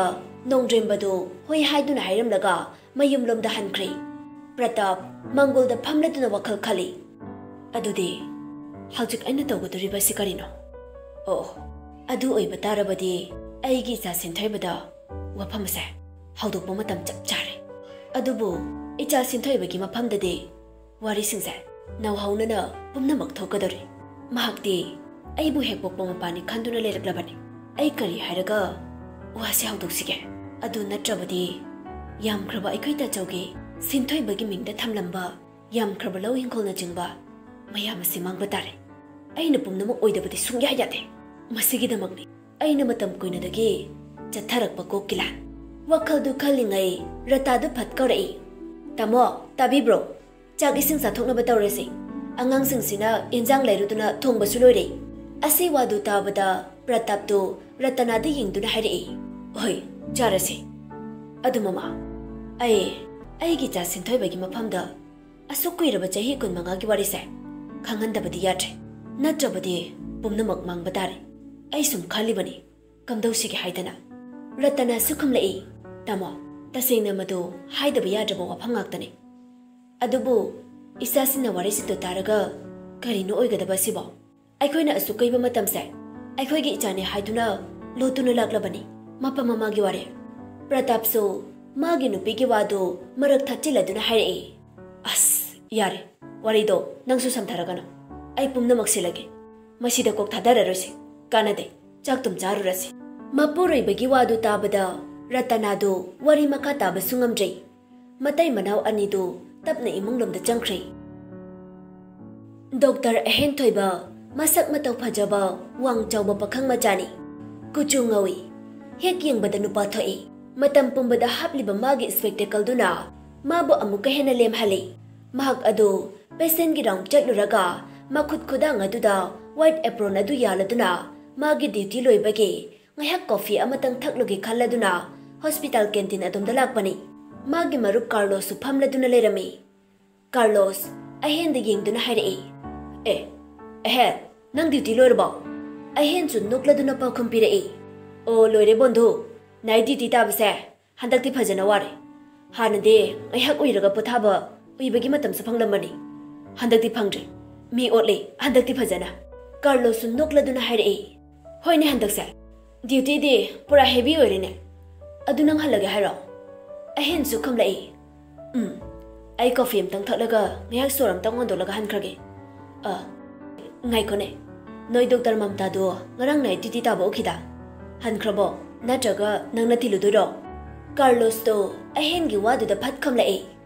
ꯅꯣꯡꯗ꯭ꯔꯦꯝꯕꯗꯨ ꯍꯣꯏ ꯍꯥꯏꯗꯨꯅ ꯍꯥꯏꯔꯝꯂꯒ ꯃꯌꯨꯝꯂꯣꯝꯗ ꯍꯟꯈ꯭ꯔꯦ꯫ ꯄ꯭ꯔꯇꯥꯞ ꯃꯪꯒꯣꯜꯗ ꯐꯝꯂꯗꯨꯅ ꯋꯥꯈꯜ ꯈꯜꯂꯤ꯫ "ꯑꯗꯨꯗꯤ ꯍꯧꯖꯤꯛ ꯑꯩꯅ ꯇꯧꯒꯗꯧꯔꯤꯕ ꯑꯁꯤ ꯀꯔꯤꯅꯣ? ꯑꯣ, ꯑꯗꯨ ꯑꯣꯏꯕ ꯇꯥꯔꯕꯗꯤ ꯑꯩꯒꯤ ꯏꯆꯥ ꯁꯤꯟꯊꯣꯏꯕꯗ ꯋꯥꯐꯝ ꯑꯁꯦ ꯍꯧꯗꯣꯛꯄ ꯃꯇꯝ ꯆꯞ ꯆꯥꯔꯦ꯫ ꯑꯗꯨꯕꯨ ꯏꯆꯥ ꯁꯤꯟꯊꯣꯏꯕꯒꯤ ꯃꯐꯝꯗꯗꯤ ꯋꯥꯔꯤꯁꯤꯡꯁꯦ ꯅꯧꯍꯧꯅꯅ ꯄꯨꯝꯅꯃꯛ ꯊꯣꯛꯀꯗꯧꯔꯤ꯫ ꯃꯍꯥꯛꯇꯤ ꯑꯩꯕꯨ ꯍꯦꯛ ꯄꯣꯛꯄ ꯃꯄꯥꯅꯤ ꯈꯟꯗꯨꯅ ꯂꯩꯔꯛꯂꯕꯅꯤ꯫ ꯑꯩ ꯀꯔꯤ ꯍꯥꯏꯔꯒ ꯋꯥꯁꯦ ꯍꯧꯗꯣꯛꯁꯤꯒꯦ? ꯑꯗꯨ ꯅꯠꯇ꯭ꯔꯕꯗꯤ ꯌꯥꯝꯈ꯭ꯔꯕ ꯑꯩꯈꯣꯏ ꯇꯥꯆꯧꯒꯤ ꯁꯤꯟꯊꯣꯏꯕꯒꯤ ꯃꯤꯡꯗ ꯊꯝꯂꯝꯕ ꯌꯥꯝꯈ꯭ꯔꯕ ꯂꯧ ꯏꯪꯈꯣꯜꯅꯆꯤꯡꯕ ꯃꯌꯥꯝ ꯑꯁꯤ ꯃꯥꯡꯕ ꯇꯥꯔꯦ꯫ ꯑꯩꯅ ꯄꯨꯝꯅꯃꯛ ꯑꯣꯏꯗꯕꯗꯤ ꯁꯨꯡꯌꯥ ꯌꯥꯗꯦ꯫ ꯃꯁꯤꯒꯤꯗꯃꯛꯅꯤ ꯑꯩꯅ ꯃꯇꯝ ꯀꯨꯏꯅꯗꯒꯤ ꯆꯠꯊꯔꯛꯄ ꯀꯣꯛꯀꯤ ꯂꯥꯟ꯫" ꯋꯥꯈꯜꯗꯨ ꯈꯜꯂꯤꯉꯩ ꯔꯇꯥꯗꯨ ꯐꯠ ꯀꯧꯔꯛꯏ, "ꯇꯥꯃꯣ, ꯇꯥꯕꯤꯕ꯭ꯔꯣ? ꯆꯥꯛ ꯏꯁꯤꯡ ꯆꯥꯊꯣꯛꯅꯕ ꯇꯧꯔꯁꯤ꯫ ꯑꯉꯥꯡꯁꯤꯡꯁꯤꯅ ꯏꯟꯖꯥꯡ ꯂꯩꯔꯨꯗꯨꯅ ꯊꯣꯡꯕꯁꯨ ꯂꯣꯏꯔꯦ꯫" ꯑꯁꯤ ꯋꯥꯗꯨ ꯇꯥꯕꯗ ꯄ꯭ꯔꯇꯥꯞꯇꯨ ꯔꯇꯅꯥꯗ ꯌꯦꯡꯗꯨꯅ ꯍꯥꯏꯔꯛꯏ, "ꯍꯣꯏ, ꯆꯥꯔꯁꯤ꯫ ꯑꯗꯨ ꯃꯃꯥ, ꯑꯩ ꯑꯩꯒꯤ ꯏꯆꯥ ꯁꯤꯟꯊꯣꯏꯕꯒꯤ ꯃꯐꯝꯗ ꯑꯁꯨꯛ ꯀꯨꯏꯔꯕ ꯆꯍꯤ ꯀꯨꯟꯃꯉꯥꯒꯤ ꯋꯥꯔꯤꯁꯦ ꯈꯪꯍꯟꯗꯕꯗꯤ ꯌꯥꯗ꯭ꯔꯦ꯫ ꯅꯠꯇ꯭ꯔꯕꯗꯤ ꯄꯨꯝꯅꯃꯛ ꯃꯥꯡꯕ ꯇꯥꯔꯦ꯫ ꯑꯩ ꯁꯨꯝ ꯈꯜꯂꯤꯕꯅꯤ, ꯀꯝꯗꯧꯁꯤꯒꯦ ꯍꯥꯏꯗꯅ꯫ ꯔꯇꯅꯥꯁꯨ ꯈꯨꯝꯂꯛꯏ, "ꯇꯥꯃꯣ, ꯇꯁꯦꯡꯅ ꯃꯗꯨ ꯍꯥꯏꯗꯕ ꯌꯥꯗ꯭ꯔꯕ ꯋꯥꯐꯝ ꯉꯥꯛꯇꯅꯤ꯫ ꯑꯗꯨꯕꯨ ꯏꯆꯥꯁꯤꯡꯅ ꯋꯥꯔꯤꯁꯤꯡꯗꯨ ꯇꯥꯔꯒ ꯀꯔꯤꯅꯣ ꯑꯣꯏꯒꯗꯕ ꯑꯁꯤꯕꯣ? ꯑꯩꯈꯣꯏꯅ ꯑꯁꯨꯛ ꯀꯨꯏꯕ ꯃꯇꯝꯁꯦ ꯑꯩꯈꯣꯏꯒꯤ ꯏꯆꯥꯅꯤ ꯍꯥꯏꯗꯨꯅ ꯂꯣꯠꯇꯨꯅ ꯂꯥꯛꯂꯕꯅꯤ ꯃꯄꯥ ꯃꯃꯥꯒꯤ ꯋꯥꯔꯦꯞ꯫" ꯄ꯭ꯔꯇꯥꯞꯁꯨ ꯃꯥꯒꯤ ꯅꯨꯄꯤꯒꯤ ꯋꯥꯗꯨ ꯃꯔꯛ ꯊꯠꯆꯤꯜꯂꯗꯨꯅ ꯍꯥꯏꯔꯛꯏ, "ꯑꯁ, ꯌꯥꯔꯦ, ꯋꯥꯔꯤꯗꯣ ꯅꯪꯁꯨ ꯁꯝꯊꯔꯒꯅꯨ꯫ ꯑꯩ ꯄꯨꯝꯅꯃꯛ ꯁꯤꯜꯂꯒꯦ꯫ ꯃꯁꯤꯗ ꯀꯣꯛ ꯊꯥꯗꯔꯔꯣꯏꯁꯤ꯫ ꯀꯥꯟꯅꯗꯦ꯫ ꯆꯥꯛ ꯇꯨꯝ ꯆꯥꯔꯨꯔꯁꯤ꯫" ꯃꯄꯨꯔꯣꯏꯕꯒꯤ ꯋꯥꯗꯨ ꯇꯥꯕꯗ ꯔꯇꯅꯥꯗꯨ ꯋꯥꯔꯤ ꯃꯈꯥ ꯇꯥꯕꯁꯨ ꯉꯝꯗ꯭ꯔꯦ꯫ ꯃꯇꯩ ꯃꯅꯥꯎ ꯑꯅꯤꯗꯨ ꯇꯞꯅ ꯏꯃꯨꯡꯂꯣꯝꯗ ꯆꯪꯈ꯭ꯔꯦ꯫ ꯗꯣꯛꯇꯔ ꯑꯍꯦꯟꯊꯣꯏꯕ ꯃꯁꯛ ꯃꯇꯧ ꯐꯖꯕ, ꯋꯥꯡ ꯆꯥꯎꯕ ꯄꯥꯈꯪ ꯃꯆꯥꯅꯤ꯫ ꯀꯨꯆꯨ ꯉꯧꯏ꯫ ꯍꯦꯛ ꯌꯦꯡꯕꯗ ꯅꯨꯄꯥ ꯊꯣꯛꯏ꯫ ꯃꯇꯝ ꯄꯨꯝꯕꯗ ꯍꯥꯞꯂꯤꯕ ꯃꯥꯒꯤ spectacleꯗꯨꯅ ꯃꯥꯕꯨ ꯑꯃꯨꯛꯀ ꯍꯦꯟꯅ ꯂꯦꯝꯍꯜꯂꯤ꯫ ꯃꯍꯥꯛ ꯑꯗꯨ patientꯒꯤ round ꯆꯠꯂꯨꯔꯒ ꯃꯈꯨꯠ ꯈꯨꯗꯥꯡ ꯑꯗꯨꯗ white apron ꯑꯗꯨ ꯌꯥꯜꯂꯗꯨꯅ ꯃꯥꯒꯤ duty ꯂꯣꯏꯕꯒꯤ ꯉꯥꯏꯍꯥꯛ coffee ꯑꯃꯇꯪ ꯊꯛꯂꯨꯒꯦ ꯈꯜꯂꯗꯨꯅ hospital canteen ꯑꯗꯣꯝꯗ ꯂꯥꯛꯄꯅꯤ꯫ ꯃꯥꯒꯤ ꯃꯔꯨꯞ ꯀꯥꯔꯂꯣꯁꯁꯨ ꯐꯝꯂꯗꯨꯅ ꯂꯩꯔꯝꯃꯤ꯫ ꯀꯥꯔꯂꯣꯁ ꯑꯍꯦꯟꯗ ꯌꯦꯡꯗꯨꯅ ꯍꯥꯏꯔꯛꯏ, "ꯑꯦ, ꯑꯍꯦꯟ, ꯅꯪ duty ꯂꯣꯏꯔꯕꯣ?" ꯑꯍꯦꯟꯁꯨ ꯅꯣꯛꯂꯗꯨꯅ ꯄꯥꯎꯈꯨꯝ ꯄꯤꯔꯛꯏ, "ꯑꯣ, ꯂꯣꯏꯔꯦ ꯕꯣꯟꯙꯨ꯫ Night duty ꯇꯥꯕꯁꯦ ꯍꯟꯗꯛꯇꯤ ꯐꯖꯅ ꯋꯥꯔꯦ꯫ ꯍꯥꯟꯅꯗꯤ ꯉꯥꯏꯍꯥꯛ ꯎꯏꯔꯒ ꯄꯣꯊꯥꯕ, ꯎꯏꯕꯒꯤ ꯃꯇꯝꯁꯨ ꯐꯪꯂꯝꯕꯅꯤ꯫ ꯍꯟꯗꯛꯇꯤ ꯐꯪꯗ꯭ꯔꯦ꯫ ꯃꯤ ꯑꯣꯠꯂꯦ ꯍꯟꯗꯛꯇꯤ ꯐꯖꯅ꯫" ꯀꯥꯔꯂꯣꯁꯁꯨ ꯅꯣꯛꯂꯗꯨꯅ ꯍꯥꯏꯔꯛꯏ, "ꯍꯣꯏꯅꯦ, ꯍꯟꯗꯛꯁꯦ dutyꯗꯤ ꯄꯨꯔꯥ heavy ꯑꯣꯏꯔꯦꯅꯦ꯫ ꯑꯗꯨ ꯅꯪ ꯍꯜꯂꯒꯦ ꯍꯥꯏꯔꯣ?" ꯑꯍꯦꯟꯁꯨ ꯈꯨꯝꯂꯛꯏ, "ꯎꯝ, ꯑꯩ coffee ꯑꯝꯇꯪ ꯊꯛꯂꯒ ꯉꯥꯏꯍꯥꯛ ꯁꯣꯔ ꯑꯝꯇꯪ ꯍꯣꯟꯗꯣꯛꯂꯒ ꯍꯟꯈ꯭ꯔꯒꯦ꯫ ꯑ, ꯉꯥꯏꯈꯣꯅꯦ, ꯅꯣꯏ ꯗꯣꯛꯇꯔ ꯃꯝꯇꯥꯗꯣ ꯉꯔꯥꯡ night duty ꯇꯥꯕ ꯎꯈꯤꯗ? ꯍꯟꯈ꯭ꯔꯕꯣ? ꯅꯠꯇ꯭ꯔꯒ ꯅꯪꯅ ꯊꯤꯜꯂꯨꯗꯣꯏꯔꯣ?" ꯀꯥꯔꯂꯣꯁꯇꯣ ꯑꯍꯦꯟꯒꯤ ꯋꯥꯗꯨꯗ ꯐꯠ ꯈꯨꯝꯂꯛꯏ,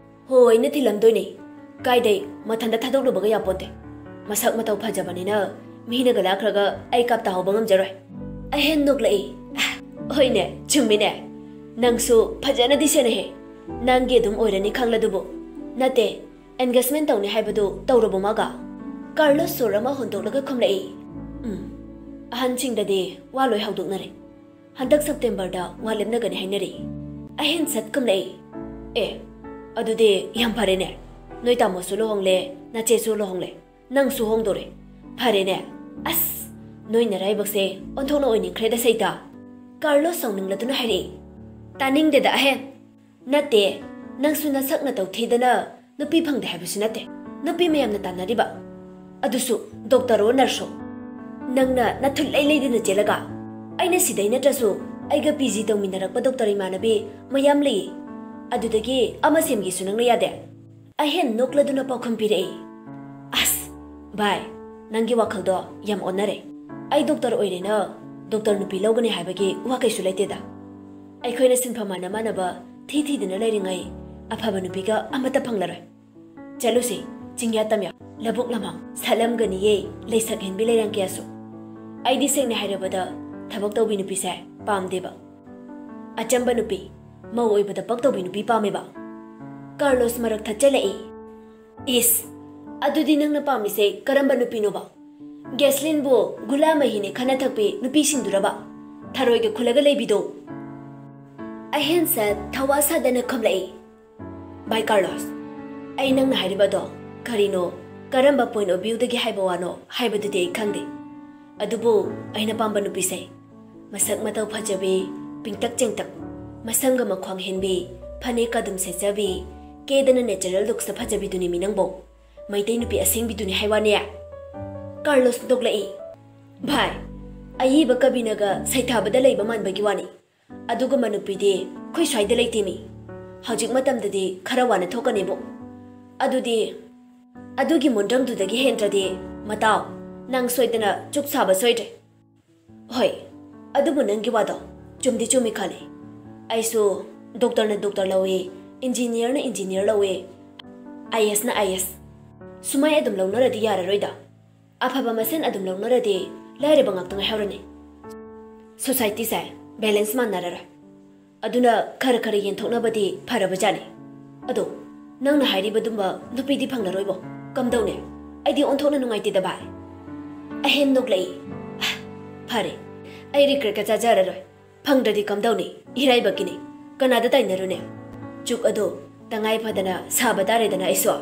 "ꯍꯣꯏ, ꯑꯩꯅ ꯊꯤꯜꯂꯝꯗꯣꯏꯅꯤ꯫ ꯀꯥꯏꯗꯩ, ꯃꯊꯟꯇ ꯊꯥꯗꯣꯛꯂꯨꯕꯒ ꯌꯥꯄꯣꯟꯇꯦ꯫ ꯃꯁꯛ ꯃꯇꯧ ꯐꯖꯕꯅꯤꯅ ꯃꯤꯅꯒ ꯂꯥꯛꯈ꯭ꯔꯒ ꯑꯩ ꯀꯥꯞ ꯇꯥꯍꯧꯕ ꯉꯝꯖꯔꯣꯏ꯫" ꯑꯍꯦꯟ ꯅꯣꯛꯂꯛꯏ, "ꯍꯣꯏꯅꯦ, ꯆꯨꯝꯃꯤꯅꯦ꯫ ꯅꯪꯁꯨ ꯐꯖꯅꯗꯤ ꯁꯦꯟꯅꯍꯦ꯫ ꯅꯪꯒꯤ ꯑꯗꯨꯝ ꯑꯣꯏꯔꯅꯤ ꯈꯪꯂꯗꯨꯕꯨ꯫ ꯅꯠꯇꯦ, engagement ꯇꯧꯅꯤ ꯍꯥꯏꯕꯗꯨ ꯇꯧꯔꯕꯣ ꯃꯥꯒ?" ꯀꯥꯔꯂꯣꯁ ꯁꯣꯔ ꯑꯃ ꯍꯣꯟꯗꯣꯛꯂꯒ ꯈꯨꯝꯂꯛꯏ, "ꯎꯝ, ꯑꯍꯟꯁꯤꯡꯗꯗꯤ ꯋꯥ ꯂꯣꯏ ꯍꯧꯗꯣꯛꯅꯔꯦ꯫ ꯍꯟꯗꯛ Septemberꯗ ꯋꯥ ꯂꯦꯞꯅꯒꯅꯤ ꯍꯥꯏꯅꯔꯤ꯫" ꯑꯍꯦꯟ ꯁꯠ ꯈꯨꯝꯂꯛꯏ, "ꯑꯦ, ꯑꯗꯨꯗꯤ ꯌꯥꯝ ꯐꯔꯦꯅꯦ꯫ ꯅꯣꯏ ꯇꯥꯃꯣꯁꯨ ꯂꯨꯍꯣꯡꯂꯦ, ꯅꯆꯦꯁꯨ ꯂꯨꯍꯣꯡꯂꯦ, ꯅꯪꯁꯨ ꯍꯣꯡꯗꯣꯔꯦ꯫ ꯐꯔꯦꯅꯦ꯫ ꯑꯁ, ꯅꯣꯏ ꯅꯔꯥꯏꯕꯛꯁꯦ ꯑꯣꯟꯊꯣꯛꯅ ꯑꯣꯏꯅꯤꯡꯈ꯭ꯔꯦꯗ ꯁꯩꯇꯥ꯫ ꯀꯥꯔꯂꯣꯁ ꯁꯥꯎꯅꯤꯡꯂꯗꯨꯅ ꯍꯥꯏꯔꯛꯏ꯫ ꯇꯥꯅꯤꯡꯗꯦꯗ ꯑꯍꯦꯟ꯫ ꯅꯠꯇꯦ, ꯅꯪꯁꯨ ꯅꯁꯛ ꯅꯇꯧ ꯊꯤꯗꯅ ꯅꯨꯄꯤ ꯐꯪꯗꯦ ꯍꯥꯏꯕꯁꯨ ꯅꯠꯇꯦ꯫ ꯅꯨꯄꯤ ꯃꯌꯥꯝꯅ ꯇꯥꯟꯅꯔꯤꯕ꯫ ꯑꯗꯨꯁꯨ ꯗꯣꯛꯇꯔꯣ ꯅꯔꯁꯣ꯫ ꯅꯪꯅ ꯅꯊꯨꯠ ꯂꯩ ꯂꯩꯗꯨꯅ ꯆꯦꯜꯂꯒ꯫ ꯑꯩꯅ ꯁꯤꯗꯩ ꯅꯠꯇ꯭ꯔꯁꯨ ꯑꯩꯒ ꯄꯤ ꯖꯤ ꯇꯧꯃꯤꯟꯅꯔꯛꯄ ꯗꯣꯛꯇꯔ ꯏꯃꯥꯟꯅꯕꯤ ꯃꯌꯥꯝ ꯂꯩꯌꯦ꯫ ꯑꯗꯨꯗꯒꯤ ꯑꯃ ꯁꯦꯝꯒꯦꯁꯨ ꯅꯪꯅ ꯌꯥꯗꯦ꯫ ꯑꯍꯦꯟ ꯅꯣꯛꯂꯗꯨꯅ ꯄꯥꯎꯈꯨꯝ ꯄꯤꯔꯛꯏ꯫ ꯑꯁ, ꯚꯥꯏ, ꯅꯪꯒꯤ ꯋꯥꯈꯜꯗꯣ ꯌꯥꯝ ꯑꯣꯟꯅꯔꯦ꯫ ꯑꯩ ꯗꯣꯛꯇꯔ ꯑꯣꯏꯔꯦꯅ ꯗꯣꯛꯇꯔ ꯅꯨꯄꯤ ꯂꯧꯒꯅꯤ ꯍꯥꯏꯕꯒꯤ ꯋꯥ ꯀꯩꯁꯨ ꯂꯩꯇꯦꯗ꯫ ꯑꯩꯈꯣꯏꯅ ꯁꯤꯟꯐꯝ ꯃꯥꯟꯅ ꯃꯥꯟꯅꯕ ꯊꯤ ꯊꯤꯗꯨꯅ ꯂꯩꯔꯤꯉꯩ ꯑꯐꯕ ꯅꯨꯄꯤꯒ ꯑꯃꯠꯇ ꯐꯪꯂꯔꯣꯏ꯫ ꯆꯠꯂꯨꯁꯤ, ꯆꯤꯡꯌꯥ ꯇꯝꯌꯥ, ꯂꯧꯕꯨꯛ ꯂꯝꯍꯥꯡ, ꯁꯥꯠꯂꯝꯒꯅꯤꯌꯦ ꯂꯩꯁꯛ ꯍꯦꯟꯕꯤ ꯂꯩꯔꯥꯡ ꯀꯌꯥꯁꯨ꯫ ꯑꯩꯗꯤ ꯁꯦꯡꯅ ꯍꯥꯏꯔꯕꯗ ꯊꯕꯛ ꯇꯧꯕꯤ ꯅꯨꯄꯤꯁꯦ ꯄꯥꯝꯗꯦꯕ꯫ ꯑꯆꯝꯕ ꯅꯨꯄꯤ, ꯃꯧ ꯑꯣꯏꯕꯗ ꯄꯛꯇꯧꯕꯤ ꯅꯨꯄꯤ ꯄꯥꯝꯃꯦꯕ꯫ ꯀꯥꯔꯂꯣꯁ ꯃꯔꯛ ꯊꯠꯆꯜꯂꯛꯏ꯫ ꯏꯁ, ꯑꯗꯨꯗꯤ ꯅꯪꯅ ꯄꯥꯝꯃꯤꯁꯦ ꯀꯔꯝꯕ ꯅꯨꯄꯤꯅꯣꯕ? ꯒꯦꯁꯂꯤꯟꯕꯨ ꯒꯨꯂꯥ ꯃꯍꯤꯅꯦ ꯈꯟꯅ ꯊꯛꯄꯤ ꯅꯨꯄꯤꯁꯤꯡꯗꯨꯔꯕ? ꯊꯔꯣꯏꯒ ꯈꯨꯜꯂꯒ ꯂꯩꯕꯤꯗꯣ? ꯑꯍꯦꯟꯁ ꯊꯋꯥ ꯁꯥꯗꯅ ꯈꯨꯝꯂꯛꯏ꯫ ꯚꯥꯏ ꯀꯥꯔꯂꯣꯁ, ꯑꯩ ꯅꯪꯅ ꯍꯥꯏꯔꯤꯕꯗꯣ ꯀꯔꯤꯅꯣ, ꯀꯔꯝꯕ point of viewꯗꯒꯤ ꯍꯥꯏꯕ ꯋꯥꯅꯣ ꯍꯥꯏꯕꯗꯨꯗꯤ ꯑꯩ ꯈꯪꯗꯦ꯫ ꯑꯗꯨꯕꯨ ꯑꯩꯅ ꯄꯥꯝꯕ ꯅꯨꯄꯤꯁꯦ ꯃꯁꯛ ꯃꯇꯧ ꯐꯖꯕꯤ, ꯄꯤꯡꯇꯛ ꯆꯦꯡꯇꯛ, ꯃꯁꯝꯒ ꯃꯈ꯭ꯋꯥꯡ ꯍꯦꯟꯕꯤ, ꯐꯅꯦꯛꯀ ꯑꯗꯨꯝ ꯁꯦꯠꯆꯕꯤ, ꯀꯦꯗꯅ natural looksꯇ ꯐꯖꯕꯤꯗꯨꯅꯤ ꯃꯤ ꯅꯪꯕꯣ꯫ ꯃꯩꯇꯩ ꯅꯨꯄꯤ ꯑꯁꯦꯡꯕꯤꯗꯨꯅꯤ ꯍꯥꯏ ꯋꯥꯅꯦ꯫ ꯀꯥꯔꯂꯣꯁ ꯅꯣꯛꯂꯛꯏ꯫ ꯚꯥꯏ, ꯑꯏꯕ ꯀꯕꯤꯅꯒ ꯁꯩꯊꯥꯕꯗ ꯂꯩꯕ ꯃꯥꯟꯕꯒꯤ ꯋꯥꯅꯤ꯫ ꯑꯗꯨꯒꯨꯝꯕ ꯅꯨꯄꯤꯗꯤ ꯑꯩꯈꯣꯏ ꯁ꯭ꯋꯥꯏꯗ ꯂꯩꯇꯦꯃꯤ꯫ ꯍꯧꯖꯤꯛ ꯃꯇꯝꯗꯗꯤ ꯈꯔ ꯋꯥꯅ ꯊꯣꯛꯀꯅꯤꯕꯨ꯫ ꯑꯗꯨꯗꯤ ꯑꯗꯨꯒꯤ ꯃꯨꯟꯗ꯭ꯔꯪꯗꯨꯗꯒꯤ ꯍꯦꯟꯗ꯭ꯔꯗꯤ, ꯃꯇꯥꯎ, ꯅꯪ ꯁꯣꯏꯗꯅ ꯆꯨꯛ ꯁꯥꯕ ꯁꯣꯏꯗ꯭ꯔꯦ꯫ ꯍꯣꯏ, ꯑꯗꯨꯕꯨ ꯅꯪꯒꯤ ꯋꯥꯗꯣ ꯆꯨꯝꯗꯤ ꯆꯨꯝꯃꯤ ꯈꯜꯂꯤ꯫ ꯑꯩꯁꯨ ꯗꯣꯛꯇꯔꯅ ꯗꯣꯛꯇꯔ ꯂꯧꯏ, ꯏꯟꯖꯤꯅꯤꯌꯔꯅ ꯏꯟꯖꯤꯅꯤꯌꯔ ꯂꯧꯏ, ꯑꯥꯏ ꯑꯦꯁꯅ ꯑꯥꯏ ꯑꯦꯁ꯫ ꯁꯨꯃꯥꯏ ꯑꯗꯨꯝ ꯂꯧꯅꯔꯗꯤ ꯌꯥꯔꯔꯣꯏꯗ꯫ ꯑꯐꯕ ꯃꯁꯦꯟ ꯑꯗꯨꯝ ꯂꯧꯅꯔꯗꯤ ꯂꯥꯏꯔꯕ ꯉꯥꯛꯇ ꯉꯥꯏꯍꯧꯔꯅꯤ꯫ ꯁꯣꯁꯥꯏꯇꯤꯁꯦ ꯕꯦꯂꯦꯟꯁ ꯃꯥꯟꯅꯔꯔꯣꯏ꯫ ꯑꯗꯨꯅ ꯈꯔ ꯈꯔ ꯌꯦꯟꯊꯣꯛꯅꯕꯗꯤ ꯐꯔꯕꯖꯥꯠꯅꯤ꯫ ꯑꯗꯣ ꯅꯪꯅ ꯍꯥꯏꯔꯤꯕꯗꯨꯝꯕ ꯅꯨꯄꯤꯗꯤ ꯐꯪꯂꯔꯣꯏꯕꯣ꯫ ꯀꯝꯗꯧꯅꯤ? ꯑꯩꯗꯤ ꯑꯣꯟꯊꯣꯛꯅ ꯅꯨꯡꯉꯥꯏꯇꯦꯗ ꯚꯥꯏ꯫ ꯑꯍꯦꯟ ꯅꯣꯛꯂꯛꯏ꯫ ꯑꯍ, ꯐꯔꯦ, ꯑꯩ ꯔꯤꯒ꯭ꯔꯦꯠꯀ ꯆꯥꯖꯔꯔꯣꯏ꯫ ꯐꯪꯗ꯭ꯔꯗꯤ ꯀꯝꯗꯧꯅꯤ? ꯏꯔꯥꯏꯕꯛꯀꯤꯅꯤ꯫ ꯀꯅꯥꯗ ꯇꯥꯏꯅꯔꯨꯅꯤ? ꯆꯨꯛ ꯑꯗꯨ ꯇꯉꯥꯏ ꯐꯗꯅ ꯁꯥꯕ ꯇꯥꯔꯦꯗꯅ ꯑꯩꯁꯨ꯫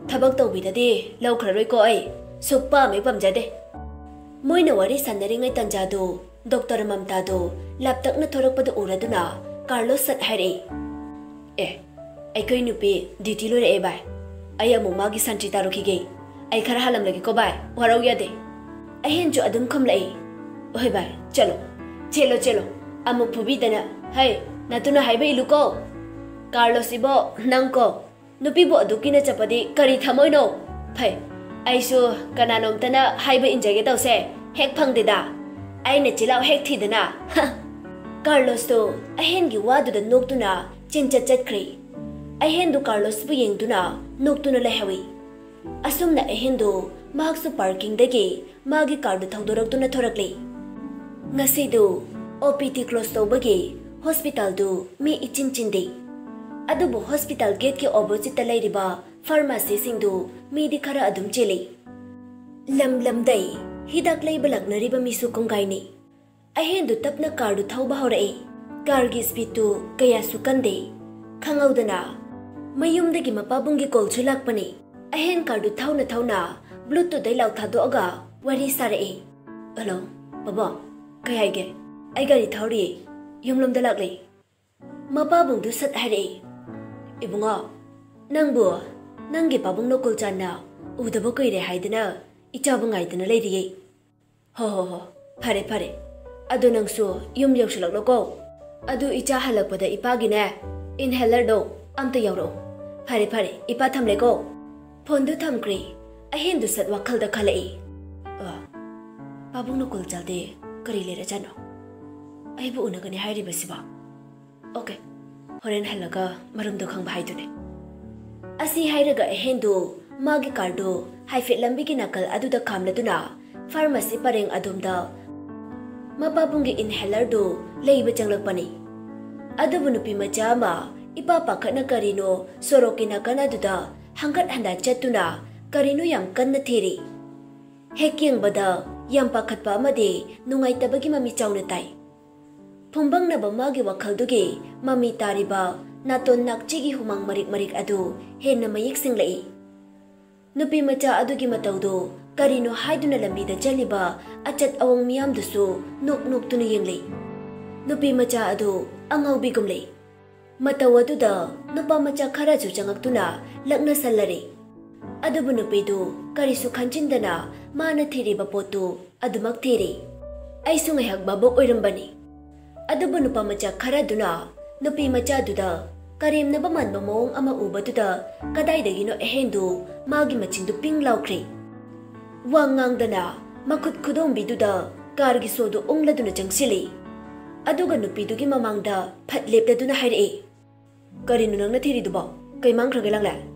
ꯊꯕꯛ ꯇꯧꯕꯤꯗꯗꯤ ꯂꯧꯈ꯭ꯔꯔꯣꯏꯀꯣ ꯑꯩ꯫ ꯁꯨꯛꯄꯥꯝ ꯍꯦꯛ ꯄꯥꯝꯖꯗꯦ꯫ ꯃꯣꯏꯅ ꯋꯥꯔꯤ ꯁꯥꯟꯅꯔꯤꯉꯩ ꯇꯟꯖꯥꯗꯨ ꯗꯣꯛꯇꯔ ꯃꯝꯇꯥꯗꯨ ꯂꯥꯞꯇꯛꯅ ꯊꯣꯔꯛꯄꯗꯨ ꯎꯔꯗꯨꯅ ꯀꯥꯔꯂꯣꯁ ꯁꯠ ꯍꯥꯏꯔꯛꯏ, "ꯑꯦ, ꯑꯩꯈꯣꯏ ꯅꯨꯄꯤ ꯗ꯭ꯌꯨꯇꯤ ꯂꯣꯏꯔꯛꯑꯦ ꯚꯥꯏ꯫ ꯑꯩ ꯑꯃꯨꯛ ꯃꯥꯒꯤ ꯁꯟꯇ꯭ꯔꯤ ꯇꯥꯔꯨꯈꯤꯒꯦ꯫ ꯑꯩ ꯈꯔ ꯍꯜꯂꯝꯂꯒꯦꯀꯣ ꯚꯥꯏ, ꯋꯥꯔꯧ ꯌꯥꯗꯦ꯫" ꯑꯍꯦꯟꯁꯨ ꯑꯗꯨꯝ ꯈꯨꯝꯂꯛꯏ, "ꯍꯣꯏ ꯚꯥꯏ, ꯆꯠꯂꯣ, ꯆꯦꯜꯂꯣ, ꯆꯦꯜꯂꯣ꯫ ꯑꯃꯨꯛ ꯐꯨꯕꯤꯗꯅ, ꯍꯩ, ꯅꯇꯨꯅ ꯍꯥꯏꯕ ꯏꯜꯂꯨꯀꯣ꯫ ꯀꯥꯔꯂꯣꯁ ꯏꯕꯣ, ꯅꯪꯀꯣ, ꯅꯨꯄꯤꯕꯨ ꯑꯗꯨꯛ ꯀꯤꯅ ꯆꯠꯄꯗꯤ ꯀꯔꯤ ꯊꯃꯣꯏꯅꯣ? ꯐꯩ, ꯑꯩꯁꯨ ꯀꯅꯥꯅꯣꯝꯇꯅ ꯍꯥꯏꯕ ꯏꯟꯖꯒꯦ ꯇꯧꯁꯦ, ꯍꯦꯛ ꯐꯪꯗꯦꯗ꯫ ꯑꯩꯅ ꯆꯤꯜꯍꯥꯎ ꯍꯦꯛ ꯊꯤꯗꯅ꯫" ꯍ! ꯀꯥꯔꯂꯣꯁꯇꯣ ꯑꯍꯦꯟꯒꯤ ꯋꯥꯗꯨꯗ ꯅꯣꯛꯇꯨꯅ ꯆꯦꯟꯆꯠ ꯆꯠꯈ꯭ꯔꯦ꯫ ꯑꯍꯦꯟꯗꯨ ꯀꯥꯔꯂꯣꯁꯄꯨ ꯌꯦꯡꯗꯨꯅ ꯅꯣꯛꯇꯨꯅ ꯂꯩꯍꯧꯏ꯫ ꯑꯁꯨꯝꯅ ꯑꯍꯦꯟꯗꯨ ꯃꯍꯥꯛꯁꯨ ꯄꯥꯔꯀꯤꯡꯗꯒꯤ ꯃꯥꯒꯤ ꯀꯥꯔꯗꯨ ꯊꯧꯗꯣꯔꯛꯇꯨꯅ ꯊꯣꯔꯛꯂꯤ꯫ ꯉꯁꯤꯗꯨ ꯑꯣ ꯄꯤ ꯇꯤ ꯀ꯭ꯂꯣꯖ ꯇꯧꯕꯒꯤ ꯍꯣꯁꯄꯤꯇꯥꯜꯗꯨ ꯃꯤ ꯏꯆꯤꯟ ꯆꯤꯟꯗꯦ꯫ ꯑꯗꯨꯕꯨ ꯍꯣꯁꯄꯤꯇꯥꯜ ꯒꯦꯠꯀꯤ ꯑꯣꯄꯣꯖꯤꯠꯇ ꯂꯩꯔꯤꯕ ꯐꯥꯔꯃꯥꯁꯤꯁꯤꯡꯗꯨ ꯃꯤꯗꯤ ꯈꯔ ꯑꯗꯨꯝ ꯆꯤꯜꯂꯤ꯫ ꯂꯝ ꯂꯝꯗꯩ ꯍꯤꯗꯥꯛ ꯂꯩꯕ ꯂꯥꯛꯅꯔꯤꯕ ꯃꯤꯁꯨ ꯀꯣꯡꯒꯥꯏꯅꯤ꯫ ꯑꯍꯦꯟꯗꯨ ꯇꯞꯅ ꯀꯥꯔꯗꯨ ꯊꯧꯕ ꯍꯧꯔꯛꯏ꯫ ꯀꯥꯔꯒꯤ ꯁ꯭ꯄꯤꯗꯇꯨ ꯀꯌꯥꯁꯨ ꯀꯟꯗꯦ꯫ ꯈꯪꯍꯧꯗꯅ ꯃꯌꯨꯝꯗꯒꯤ ꯃꯄꯥꯕꯨꯡꯒꯤ ꯀꯣꯜꯁꯨ ꯂꯥꯛꯄꯅꯤ꯫ ꯑꯍꯦꯟ ꯀꯥꯔꯗꯨ ꯊꯧꯅ ꯊꯧꯅ ꯕ꯭ꯂꯨꯇꯨꯠꯇꯩ ꯂꯥꯎꯊꯥꯗꯣꯛꯑꯒ ꯋꯥꯔꯤ ꯁꯥꯔꯛꯏ꯫ "ꯍꯜꯂꯣ, ꯄꯥꯕꯨꯡ, ꯀꯩ ꯍꯥꯏꯒꯦ? ꯑꯩ ꯒꯥꯔꯤ ꯊꯧꯔꯤꯌꯦ, ꯌꯨꯝꯂꯣꯝꯗ ꯂꯥꯛꯂꯦ꯫" ꯃꯄꯥꯕꯨꯡꯗꯨ ꯁꯠ ꯍꯥꯏꯔꯛꯏ, "ꯏꯕꯨꯡꯉꯣ, ꯅꯪꯕꯨ ꯅꯪꯒꯤ ꯄꯥꯕꯨꯡ ꯅꯀꯨꯜ ꯆꯥꯟꯅ ꯎꯗꯕ ꯀꯨꯏꯔꯦ ꯍꯥꯏꯗꯅ ꯏꯆꯥꯕꯨ ꯉꯥꯏꯗꯅ ꯂꯩꯔꯤꯌꯦ꯫" "ꯍꯣ ꯍꯣ ꯍꯣ, ꯐꯔꯦ ꯐꯔꯦ꯫ ꯑꯗꯨ ꯅꯪꯁꯨ ꯌꯨꯝ ꯌꯧꯁꯤꯜꯂꯛꯂꯣꯀꯣ꯫ ꯑꯗꯨ ꯏꯆꯥ ꯍꯜꯂꯛꯄꯗ ꯏꯄꯥꯒꯤꯅꯦ, inhalerꯗꯣ ꯑꯝꯇ ꯌꯥꯎꯔꯛꯑꯣ꯫ ꯐꯔꯦ ꯐꯔꯦ, ꯏꯄꯥ ꯊꯝꯂꯦꯀꯣ꯫" ꯐꯣꯟꯗꯨ ꯊꯝꯈ꯭ꯔꯦ꯫ ꯑꯍꯦꯟꯗꯨ ꯁꯠ ꯋꯥꯈꯜꯗ ꯈꯜꯂꯛꯏ, "ꯑ, ꯄꯥꯕꯨꯡ ꯅꯀꯨꯜ ꯆꯥꯟꯗꯤ ꯀꯔꯤ ꯂꯩꯔꯖꯥꯠꯅꯣ? ꯑꯩꯕꯨ ꯎꯅꯒꯅꯤ ꯍꯥꯏꯔꯤꯕꯁꯤꯕꯣ? ꯑꯣꯀꯦ, ꯍꯣꯔꯦꯟ ꯍꯜꯂꯒ ꯃꯔꯝꯗꯣ ꯈꯪꯕ ꯍꯥꯏꯗꯨꯅꯦ꯫" ꯑꯁꯤ ꯍꯥꯏꯔꯒ ꯑꯍꯦꯟꯗꯨ ꯃꯥꯒꯤ ꯀꯥꯔꯗꯨ ꯍꯥꯏꯐꯦꯠ ꯂꯝꯕꯤꯒꯤ ꯅꯥꯀꯜ ꯑꯗꯨꯗ ꯈꯥꯝꯂꯗꯨꯅ ꯐꯥꯔꯃꯥꯁꯤ ꯄꯔꯦꯡ ꯑꯗꯣꯝꯗ ꯃꯄꯥꯕꯨꯡꯒꯤ inhalerꯗꯨ ꯂꯩꯕ ꯆꯪꯂꯛꯄꯅꯤ꯫ ꯑꯗꯨꯕꯨ ꯅꯨꯄꯤ ꯃꯆꯥ ꯑꯃ ꯏꯄꯥ ꯄꯥꯈꯠꯅ ꯀꯔꯤꯅꯣ ꯁꯣꯔꯣꯛꯀꯤ ꯅꯥꯀꯟ ꯑꯗꯨꯗ ꯍꯪꯒꯠ ꯍꯟꯗ ꯆꯠꯇꯨꯅ ꯀꯔꯤꯅꯣ ꯌꯥꯝ ꯀꯟꯅ ꯊꯤꯔꯤ꯫ ꯍꯦꯛ ꯌꯦꯡꯕꯗ ꯌꯥꯝ ꯄꯥꯈꯠꯄ ꯑꯃꯗꯤ ꯅꯨꯡꯉꯥꯏꯇꯕꯒꯤ ꯃꯃꯤ ꯆꯥꯎꯅ ꯇꯥꯏ꯫ ꯐꯨꯝꯕꯪꯅꯕ ꯃꯥꯒꯤ ꯋꯥꯈꯜꯗꯨꯒꯤ ꯃꯃꯤ ꯇꯥꯔꯤꯕ ꯅꯥꯇꯣꯟ ꯅꯥꯛꯆꯤꯒꯤ ꯍꯨꯃꯥꯡ ꯃꯔꯤꯛ ꯃꯔꯤꯛ ꯑꯗꯨ ꯍꯦꯟꯅ ꯃꯌꯦꯛ ꯁꯦꯡꯂꯛꯏ꯫ ꯅꯨꯄꯤ ꯃꯆꯥ ꯑꯗꯨꯒꯤ ꯃꯇꯧꯗꯨ ꯀꯔꯤꯅꯣ ꯍꯥꯏꯗꯨꯅ ꯂꯝꯕꯤꯗ ꯆꯠꯂꯤꯕ ꯑꯆꯠ ꯑꯋꯣꯡ ꯃꯤꯌꯥꯝꯗꯨꯁꯨ ꯅꯣꯛ ꯅꯣꯛꯇꯨꯅ ꯌꯦꯡꯂꯤ꯫ ꯅꯨꯄꯤ ꯃꯆꯥ ꯑꯗꯨ ꯑꯉꯥꯎꯕꯤꯒꯨꯝ ꯂꯩ꯫ ꯃꯇꯧ ꯑꯗꯨꯗ ꯅꯨꯄꯥ ꯃꯆꯥ ꯈꯔꯁꯨ ꯆꯪꯉꯛꯇꯨꯅ ꯂꯛꯅꯁꯜꯂꯔꯦ꯫ ꯑꯗꯨꯕꯨ ꯅꯨꯄꯤꯗꯨ ꯀꯔꯤꯁꯨ ꯈꯟꯖꯤꯟꯗꯅ ꯃꯥꯅ ꯊꯤꯔꯤꯕ ꯄꯣꯠꯇꯨ ꯑꯗꯨꯃꯛ ꯊꯤꯔꯤ꯫ ꯑꯩꯁꯨ ꯉꯥꯏꯍꯥꯛ ꯚꯥꯕꯣꯛ ꯑꯣꯏꯔꯝꯕꯅꯤ꯫ ꯑꯗꯨꯕꯨ ꯅꯨꯄꯥ ꯃꯆꯥ ꯈꯔꯗꯨꯅ ꯅꯨꯄꯤ ꯃꯆꯥꯗꯨꯗ ꯀꯔꯦꯝꯅꯕ ꯃꯥꯟꯕ ꯃꯑꯣꯡ ꯑꯃ ꯎꯕꯗꯨꯗ ꯀꯗꯥꯏꯗꯒꯤꯅꯣ ꯑꯍꯦꯟꯗꯨ ꯃꯥꯒꯤ ꯃꯆꯤꯟꯗꯨ ꯄꯤꯡ ꯂꯥꯎꯈ꯭ꯔꯦ꯫ ꯋꯥ ꯉꯥꯡꯗꯅ ꯃꯈꯨꯠ ꯈꯨꯗꯣꯝꯕꯤꯗꯨꯗ ꯀꯥꯔꯒꯤ ꯁꯣꯗꯨ ꯎꯪꯂꯗꯨꯅ ꯆꯪꯁꯤꯜꯂꯤ꯫ ꯑꯗꯨꯒ ꯅꯨꯄꯤꯗꯨꯒꯤ ꯃꯃꯥꯡꯗ ꯐꯠ ꯂꯦꯞꯂꯗꯨꯅ ꯍꯥꯏꯔꯛꯏ, "ꯀꯔꯤꯅꯣ ꯅꯪꯅ ꯊꯤꯔꯤꯗꯨꯕꯣ? ꯀꯩ ꯃꯥꯡꯈ꯭ꯔꯒꯦ ꯂꯥꯡꯂꯦ?"